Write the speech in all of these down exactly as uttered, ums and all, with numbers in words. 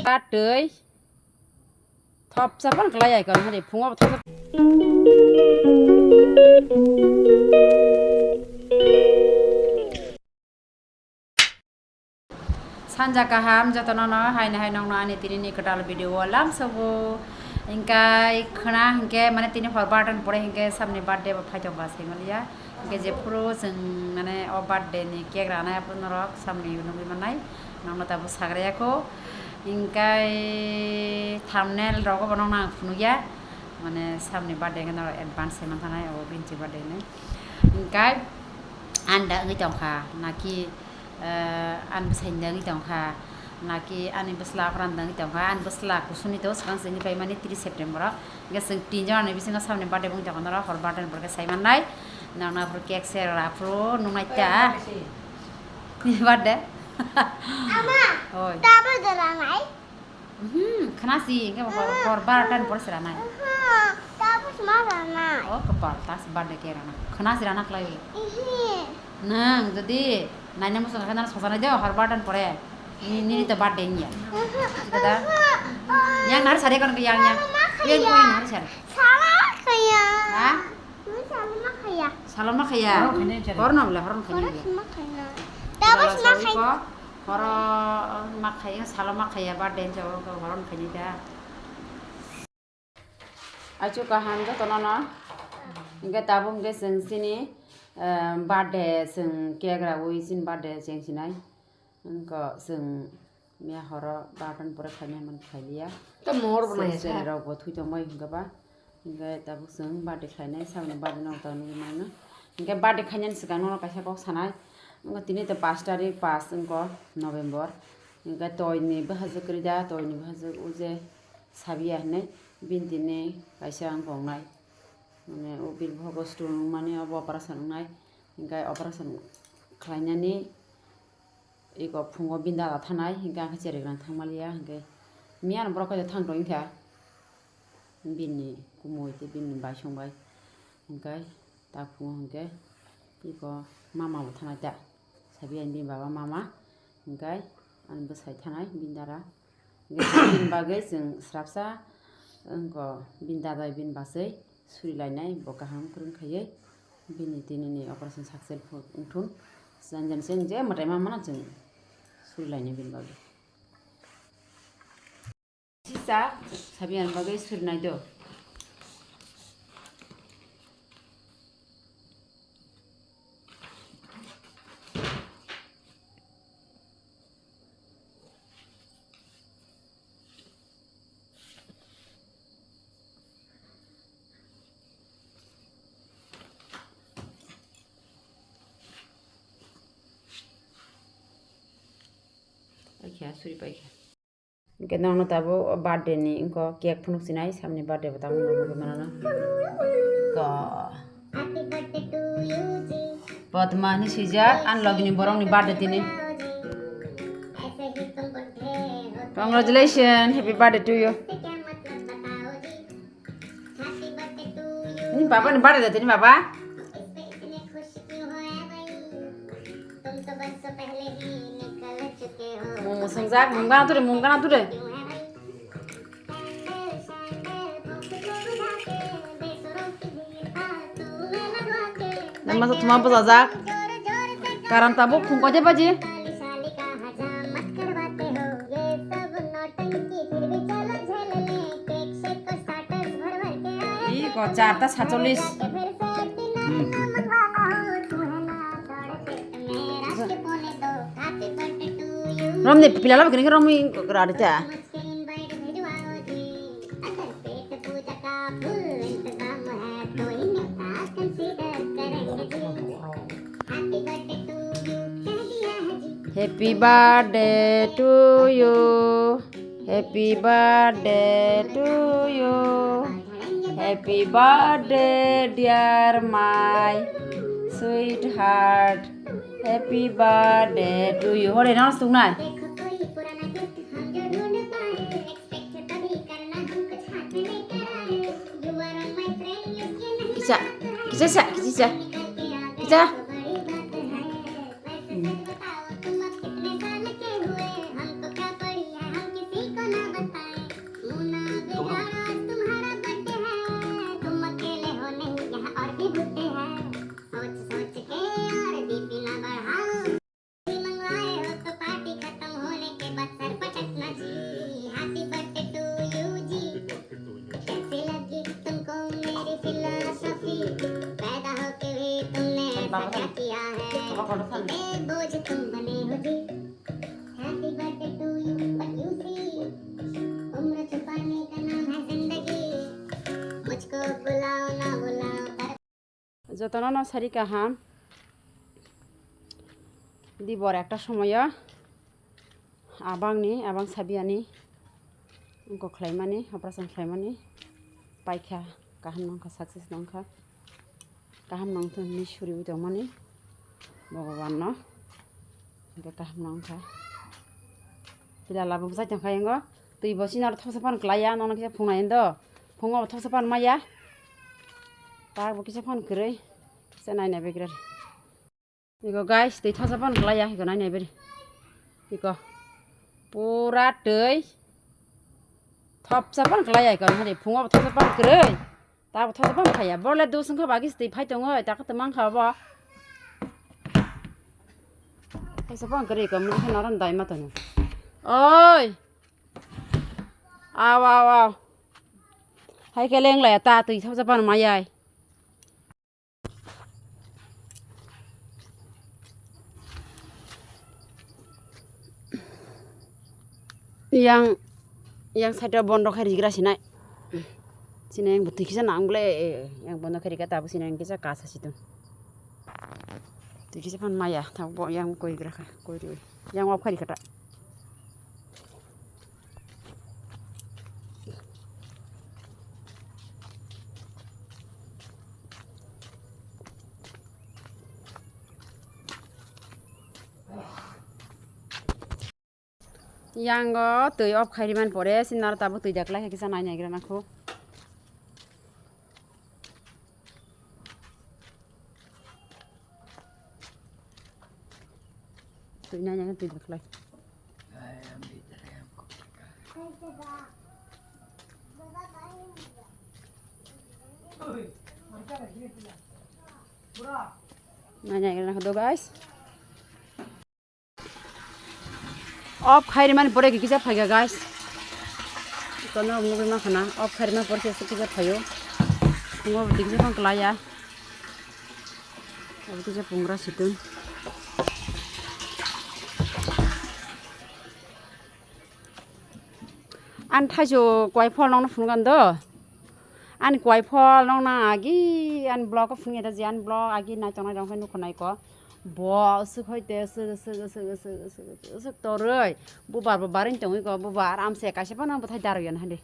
Twi thopsa bang klai ai kon hari phungo thopsa. Sanja kaham jotono no, haini hai nongno ani tini ni kwtal video o lamsogo. Hingkai khwna hingke mane tini hor barten pore hingke samni birthday bo phai tongkha sengoliya. Hingke jephuru chwng mane o birthday ni cake ranai aphuru norok samni nugwi mannai. Nongno tabuk sagraya kho. Hingkai thumbnail rogo bo nongno ang phunukya. Mane samni birthday hingke norok advance se manthanai o binchi birthday hinwi. Hingkai ani da wngwi tongkha naki, eh, ani bwsaini da wngwi tongkha naki ani bwsla aphran da wngwi tongkha. Ani bwsla kusuni to swkang se wngwi paimani tris September o. Hingke chwng tin jona ni bisingo samni birthday bo wngwi tongkha norok hor birthday ni borok khe sai mannai. Nokna aphuru cake se ra aphuru nungnai ta. Birthday. Ama, oi. Tabuk da ranai. Hmm, khwnasi, hingke bo hor, hor barota ni pore se ranai. Aha, tabuk ma ranai. O kwpal, tas birthday cake rana. Khwnasi rana khlai. Ihi. Nang jodi naina muchung khe nang sojanai de hor barota ni pore. Ni, nini to birthday wngya. Aha, dada. Aha, ah. Yang nari sari kon yang yang. Salo ma khaya. Yang koi nari sari. Salo ma khaya. Ha? Ni salo ma khaya. Salo ma khaya. Horon khani jari. Horon bole, horon khani. Horon ma khaya. Tabuk ma khaya. Horo ma khaya, salo ma khaya, birthday ni jabo horon khani da. Achu kaham jotono no. Hingke tabuk hingke chwng chini, eh, birthday chwng cake rawi chini birthday cheng sinai. Hingke chwng miya horo barota ni pore khainai man khailiya. To mor bo nai sa. Chwng rok bo thui tongbai hingke ba. Hingke tabuk chwng birthday khlainai, saboni birthday no tang nugwi mano. Hingke birthday khainani swkang nono kaisa kok sanai. Wngkha tini to pash tarik, pash wngkha November. Hingke toini bwsajwk kwrwi da, toini bwsajwk o je Sabiya hinwi bini tini kaisa wngkha wngnai. Mane o bini bohogo stool wngmani obo operation wngnai. Hingke operation khlainani iko phungo bini dada thanai, hingke ang khe cherwi gwnang thangmaliya, hingke miyano borok kaitor thang tongkha. Bini kumui tei bini baisong bai. Hingke ta phungo hingke iko mama bo thanai ta. Sabi ani bini baba mama. Hingke ani bwsai thanai bini dara. Hingke bini bagwi chwng swrapsa wngkha bini dada bai bini bachwi suri lainai bo kaham kwrwng khaiwi. Bini tinini operation successful wngthun. Jani jani se je mwtai ma mano chwng suri lainai bini bagwi. Sisa sabi ani bagwi suri nai do. Paikha, suri paikha. Hingke nokno tabuk o birthday ni wngkha cake phunuk sinai, samni birthday bo tabuk nang nugwi mano. Ko. Padma hinwi swijak, ani logini borokni birthday tini. Congratulations, happy birthday to you. Ni baba ni birthday da tini baba? Mung mung swngjak, mung gana turi, mung gana turi. Nama sa thuma bwsajak. Karan tabuk phung koi baji? Iko charta satchollis. Hmm. Romni pilala kini romni rarita. Happy birthday to you. Happy birthday to you. Happy birthday, dear my sweetheart. Happy birthday to you. Hore, nang sung nai. Kicha, kicha sa, kicha sa. Kicha. Hmm. बेबोझ तुम बने हो जी, happy birthday to you, but you see, उम्र छुपाने का नाम है जिंदगी, मुझको बुलाओ ना बुलाओ, कर Jotono no sari kaham. Dibor ekta somoyo abangni, abang sabiyani wngkok khlaimani, operation khlaimani paikha, kaham nongkha, success nongkha, kaham nongthung hinwi suriwi tongmani Bhagwan no, hwnkhe kaham nongkha. Pila labo bwsai tongkha yango, twi bo sinaro thopsa phano klaiya, nono kisa phungnai do, phungo bo thopsa phano maya, tak bo kisa phano kwrwi, kisa nainai begra. Iko guys, twi thopsa phano klaiya, iko nainai beri. Iko pura twi thopsa phano klaiya, iko nahari phungo bo thopsa phano kwrwi. Tabo thopsa phano phaiya. Bole dus wngkha bagis twi phai tongo, ta khe twmang kha bo. Thopsa phano kwrwi, iko mudi khe norom dai ma tongo. Oi. Aw, aw, aw. Hai khe lenglaiya, ta twi thopsa phano mayai. Yang, yang side o bondo khai rigra sinai. Sinai yang bwtwi kisa nang ble, yang bondo khai riga tabuk sinai yang kisa kasa situng. Twi kisa phan maya, tabuk bo yang koi gra kha, koi ri. Yang off khai rikha ta. Yango twi off khai rimani pore sinaro tabuk twi daklai hai kisa nai naigra nakho. Twi nai nai twi daklai. Nai naigra nakho do guys. Off khai rimani pore kisa phaikha guys. Kono mugwi ma khana off khai rimani pore kisa kisa phaio. Ngo bwtwi kisa phang klaiya. Abo kisa pungra situng. Ani thaisu kwai phol nokno phunukgan do. Ani kwai phol nokna agi ani vlog o phunukya da je ani vlog agi naitongnai rok khe nukho naiko. Bo aswk hoi te aswk, aswk, aswk torwi. Bubar bo baring tongwi ko, bubar amse kaisa phano bwthai darok ya nahadi.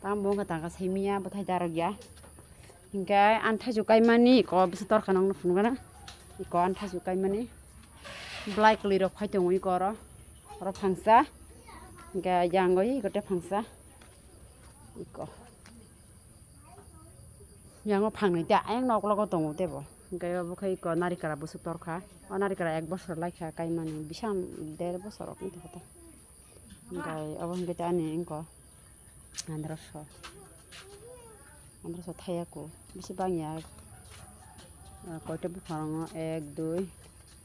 Tamo wngkha tangka saimanya bwthai darok ya. Hinkhe ani thaisu kaimani ko bwswk torkha nokno phunukgana. Iko ani thaisu kaimani. Belai kwlwi rok phai tongwi ko oro. Oro phangsa. Hinkhe yang o iko tei phangsa. Iko. Yang o phangnwi ta ayang noklogo tongo tebo. Hinkhe obo khe iko narikra bwswk torkha. O narikra ek bosor laikha kaimani. Bisam der bosor rok wngtongkha ta. Hinkhe obo hinkhe ta ani wngkha. Androso. Androso thaya ko. Bisi bangya. Ah, koita buphango? Ek, dui,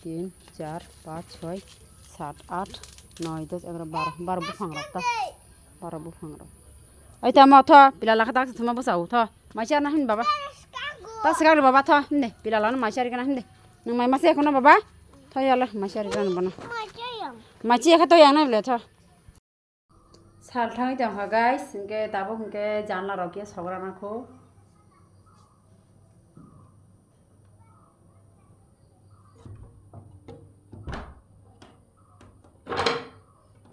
tin, char, panch, choi, sat, aat, noi, dos, egaro, baro. Baro buphang rok ta. Baro buphang rok. Ai tamo tho, pila lakha tak thuma bwsa u tho. Maisa na hin baba. Ta sikak baba tho. Hinde, pila lana maisa rikana hinde. Nang mai masa ekhono baba. Tho yala maisa rikana bana. Maisa ekha to yang na bile tho. Sal thangwi tongkha guys, hinkhe tabuk hinkhe janla rok khe sogra nakho.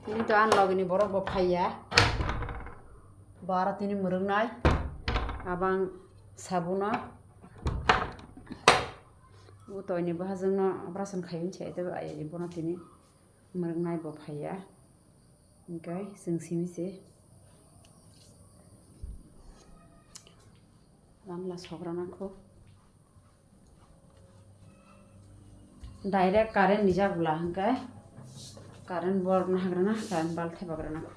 Tini to ani logini borok bo phaiya. Bo aro tini mwrwknai. Abang sabuno. Bo toini bahajwkno operation khai hwnwi sai tei bo ayai bono tini. Mwrwknai bo phaiya, hinkhe chwng simi se. Gamla sokrana kho. Direct current ni jabula hinkhe current bulb no hagrana, current bulb thepagrana kho.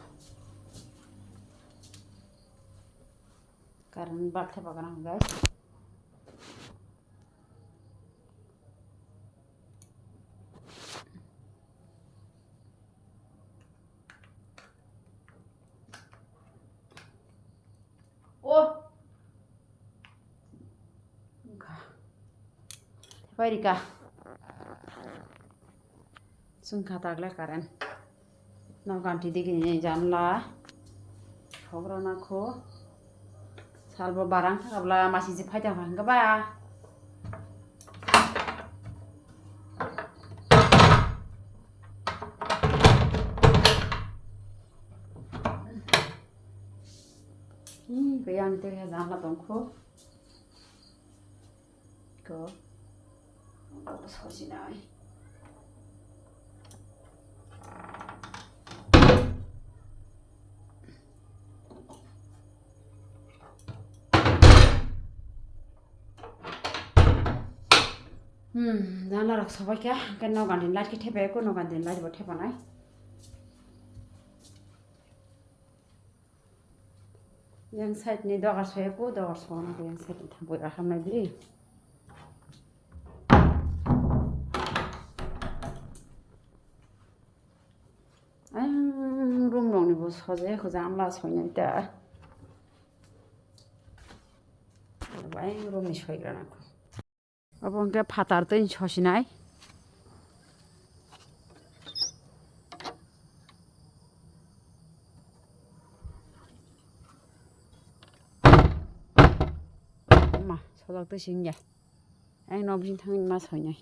Current bulb thepagrana hinkhe. O. Wngkha. Thepai rika. Tungkha tagle current. No ganti digi ni janla. Hogra na kho. Salbo barang thakabla masi je phaita hangga ba. Hmm, kaya ang tega janla tongkho. Ko. Ang ko sojinai. Hmm, janla rok sobai kha, hwnkhe nogan din light khe thepai, ko nogan din light bo thepanai. Yang side ni dogar soya ko, dogar sona ko yang side ni thambui aham nai di. Ang room rok ni bo soje ko janla soinai ta. Ang room ni soigra na ko. Obo hwnkhe phatar twi sosinai. Ma, sojak twi singya. Ang nok bising thangwi ma soinai.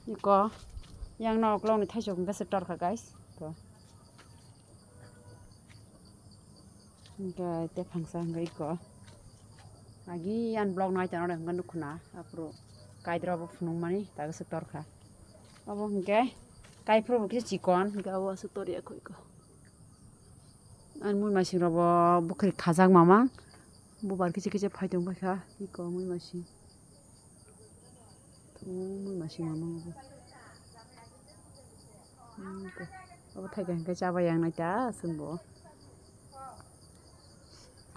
Iko, yang nok longni thaisok hwnkhe se torkha, guys. To. Hwnkhe tei phangsa hwnkhe iko. Agi yan block nai tongna hwnkhe nukhuna, aphuru kaidra bo phunukmani, tagwi se torkha. Obo hwnkhe kaiphuru bo kisa chikon, hwnkhe abo aswk torya kho iko. Ani mui masing rok bo bwkhwrwi khajak mamang. Bubar kichi kichi phai tong paikha. Iko mui masing. Tumui masing mamang bo. Hmm, ko. Abo thai khe hwnkhe chabai yang nai ta chwng bo.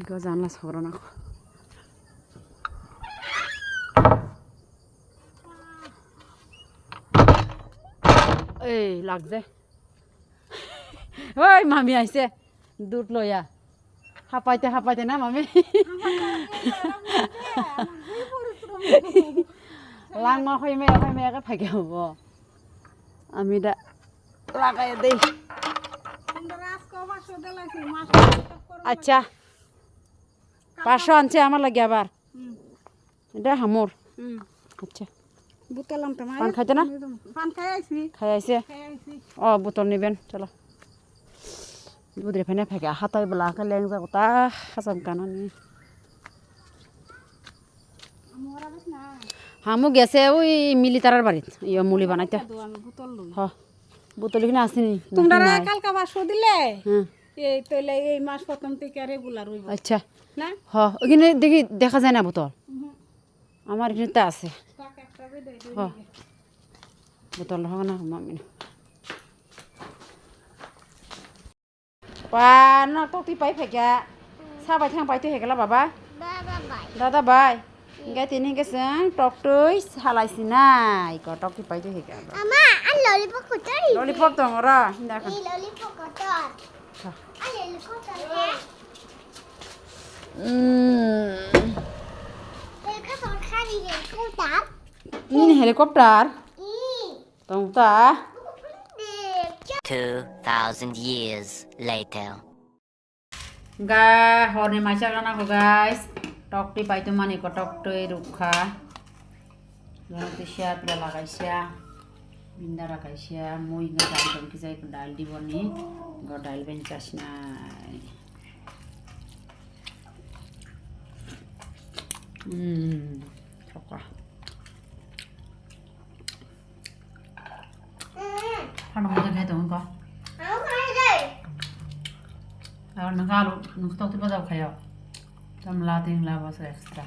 Iko janla sogra na kho. Ei, lak de. Oi, mami aise. Dut loya. Hapaite, hapaite na, mami? Langma hoi me, hoi me, ka phai ke bo. Ami da lagai de. Acha. Pasho anche amar lagi abar. Hmm. Ede hamor. Hmm. Acha. Botol ang tama. Pan khaite na? Pan khai aisi. Khai aise? Khai aisi. O, botol niben, cholo. Budre phane phage hatai bwla khe lengjak ta hacham kanani. Hamu gese ui militarar barit. Iyo muli banaite. Botol loi. Ho. Botol ikhne asini. Tumdara kalka ba sodile. Hmm. Ei toile ei mas prothom theke regular oibo. Acha. Na? Ho, okhine dekhi, dekha jai na botol. Mhm. Amar ekhane ta ase. Ho. Botol hono na mami. Pa, no, tokti pai phekya. Sa bai thang pai to hekla baba. Dada bai. Dada bai. Hingke tini hingke chwng toktwi salai sinai. Ko toktwi pai to hekla. Ama, a lollipop kotor. Lollipop tong ora, hinda kan. Ni lollipop kotor. Ha. A lollipop kotor, ha? Hmm. Helicopter, helicopter. Ini helicopter. Ih. Tong ta. Two thousand years later. Ga horni maisa gana ko guys. Toktwi paito mani ko toktwi rukha. Gana tisa pila lagaisa. Binda rakaisa. Mui ga dal dong kijai ko dal diboni. Go dal ben chasnai. Hmm. Choka. Hano mujhe khai tong ko. Aro nang alu nang tok tiba jao khayo. Tam la ting la bas extra.